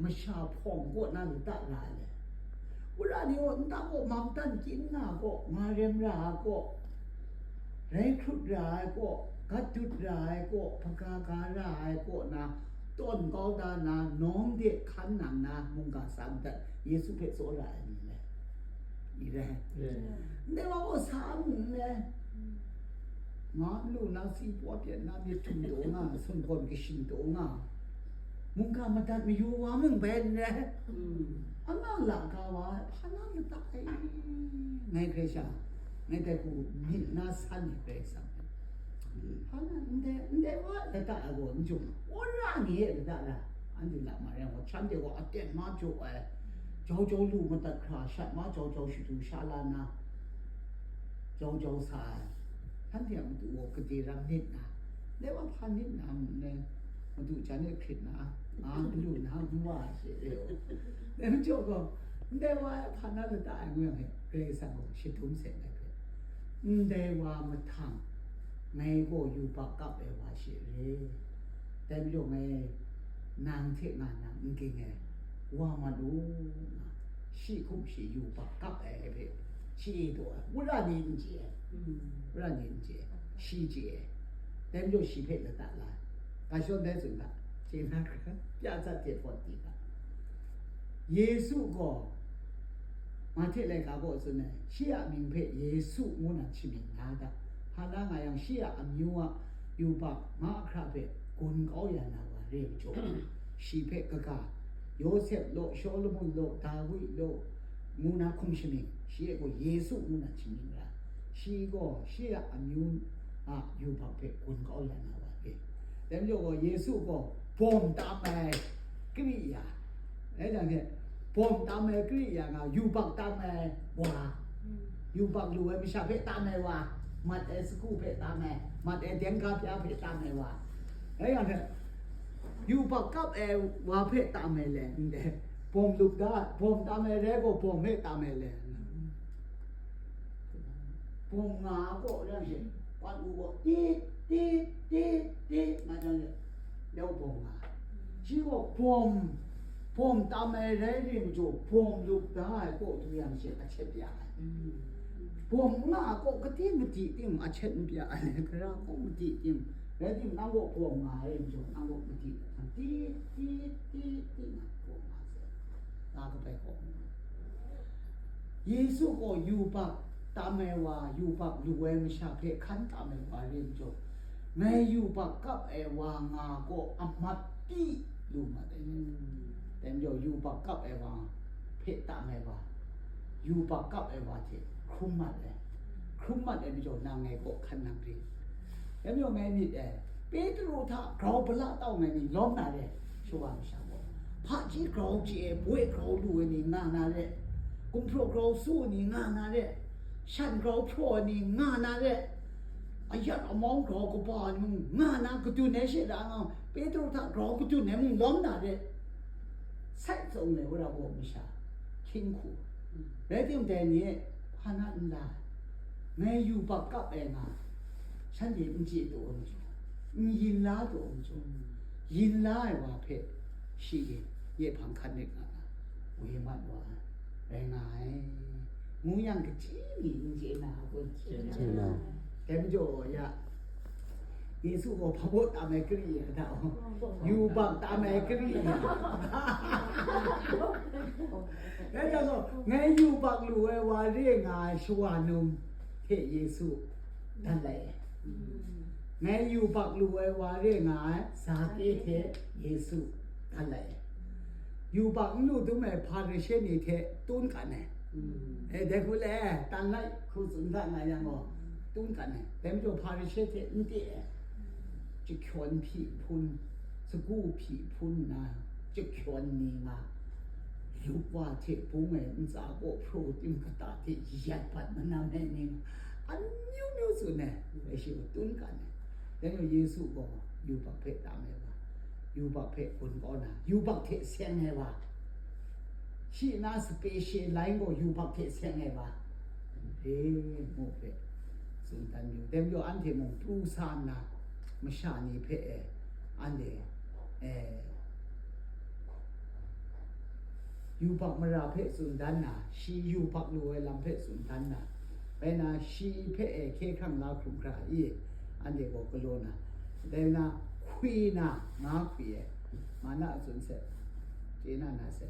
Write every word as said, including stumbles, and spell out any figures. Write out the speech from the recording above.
masha hpawng kaw na lata ra ai le. Wora ni gaw nta kaw, mamtan kyin nga kaw, nga rem ra ai kaw, rai hkrut ra ai kaw, gat dut ra ai kaw, hpaga ga ra ai kaw na, tawn kau da na, nawng de hkan nang na, mungga sa madat, Yesu hpe tsaw ra ai ni le? I rai. Ndai wa gaw sa mung le, nga lu na, si paw pyen na, myit htum taw nga, sumgawn kashin taw nga, mungga madat mayu wa mung bai n rai. Anga la ga wa, hpa na lata ai, ngai hkrai sha, ngai dai hku myit na san ai Karai Kasang. Hpa na ndai, ndai wa lata ai gaw, n jung, wora ni e lata ra, anhte la ma rai gaw, shanhte gaw aten ma jaw ai, jau jau lu madat hkra, shat ma jau jau shadu sha la na, jau jau sa ai, shanhte a matu gaw gade ram nit na, dai wa hpa nit na mung ne, madu jan e hkrit na, nga lu na, n wa she e. Dai majaw gaw, ndai wa hpa na lata ai ngu yang e, Karai Kasang gaw shadum sai ngai hpe, ndai wa mahtang, ngai gaw yubak kap ai wa she re. Dai majaw ngai nang hte nga nang n ging ai, wa mat u, nga, shi hkum shi yubak kap ai hpe, shi e daw ai, wora ni n chye ai, wora ni n chye ai, shi chye ai. Dai majaw shi hpe lata la ai. Ga shawng dai tsun ga, chye na hkra, pya tsat hte pawt di ga. Yesu gaw, Mahte laika gaw tsun ai, shi a mying hpe Yesu ngu na shamin na da. Hpa la nga yang, shi a amyu a yubak mahkra hpe gun kau ya na wa re majaw, shi hpe kaga, Yawsep law, Shawlumon law, Dawi law, ngu na hkum shamin, shi e gaw Yesu ngu na shamin ra, shi gaw shi a amyu a yubak hpe gun kau ya na wa re. Dai majaw gaw, Yesu gaw bawm tam ai kari ya, dai jang hte, bawm tam ai kari ya nga, yubak tam ai wa, yubak lu ai masha hpe tam ai wa, mat ai sagu hpe tam ai, mat ai dengga bya hpe tam ai wa, dai jang hte, yubak kap ai wa hpe tam ai le, ndai, bawm lup da, bawm tam ai rai gaw, bawm hpe tam ai le, bawm nga a kaw rai she, wan u gaw, tit, tit, tit, tit, nga jang she, yau bawm nga. Shi gaw bawm, bawm tam ai rai re majaw, bawm lup da ai kaw du yang she, a chet ya ai. Bawm nga a kaw, kade madi ting a chet n pya ai, gara kaw madi ting, rai timung, nang gaw bawm nga ai majaw, nang gaw madi, tit, tit, tit, tit, nga bawm nga sai. Nga kabai kaw nga. Yesu gaw yubak tam ai wa, yubak lu ai masha hpe hkan tam ai wa re majaw, ngai yubak kap ai wa nga gaw amat pyi lu mat ai. Dai majaw yubak kap ai wa hpe tam ai wa, yubak kap ai wa hte hkrum mat ai. Hkrum mat ai majaw nang ngai kaw hkan nang re. Dai majaw ngai myit ai, Petru hta grau pala tau ai ni lawm na re, shawa masha gaw. Hpaji grau chye ai, boi grau lu ai ni nga na re, gumhpraw grau su ai ni nga na re, shan grau hpraw ai ni nga na re, ayat amau grau kaba ai ni mung nga na, kadun ai she da nga, Petru hta grau kadun ai mung lawm na re. Sai tsawng ai wora gaw masha hkying hku. Rai timung, dai ni e hpa na n la ai, ngai yubak kap ai nga, shanhte n chye taw ai majaw, n yin la taw ai majaw, yin la ai wa hpe shi e nye hpang hkan rit nga na, woi mat wa ai, rai nga ai, ngu yang, kaji ni n chye na, a kun? Chye na. Dai majaw ya, Yesu gaw hpa baw tam ai kari ya da, yubak tam ai kari ya. Dai jang gaw, ngai yubak lu ai wa re nga ai shawa num hte Yesu dan lai ai. Ngai yubak lu ai wa re nga ai Zake hte Yesu dan lai ai. Yubak n lu dum ai Hparishe ni hte tun kan ai. E, dai hku le, tan lai hku tsun ga nga yang gaw, tun kan ai. Dai majaw Hparishe hte n te ai. Jahkyawn hpyi hpun, sagu hpyi hpun nna, jahkyawn ni nga, lup wa hte bung ai ntsa kaw hpraw tim kata hte yat bat manam ai ni nga, amyu myu tsun ai, dai shi gaw tun kan ai. Dai majaw Yesu gaw yubak hpe tam ai wa, yubak hpe gun kau na, yubak hte seng ai wa, shi na sape she lai gaw yubak hte seng ai wa, e, ngu hpe tsun dan yu. Dai majaw anhte mung pru sa nna, masha ni hpe e, anhte, e, yubak mara hpe tsun dan na, shi yubak lu ai lam hpe tsun dan na, bai na shi hpe e hkye hkrang la hkrum hkra i, anhte gaw galaw na, dai na hkwi na nga hkwi e, ma na a tsun se, chye na na se.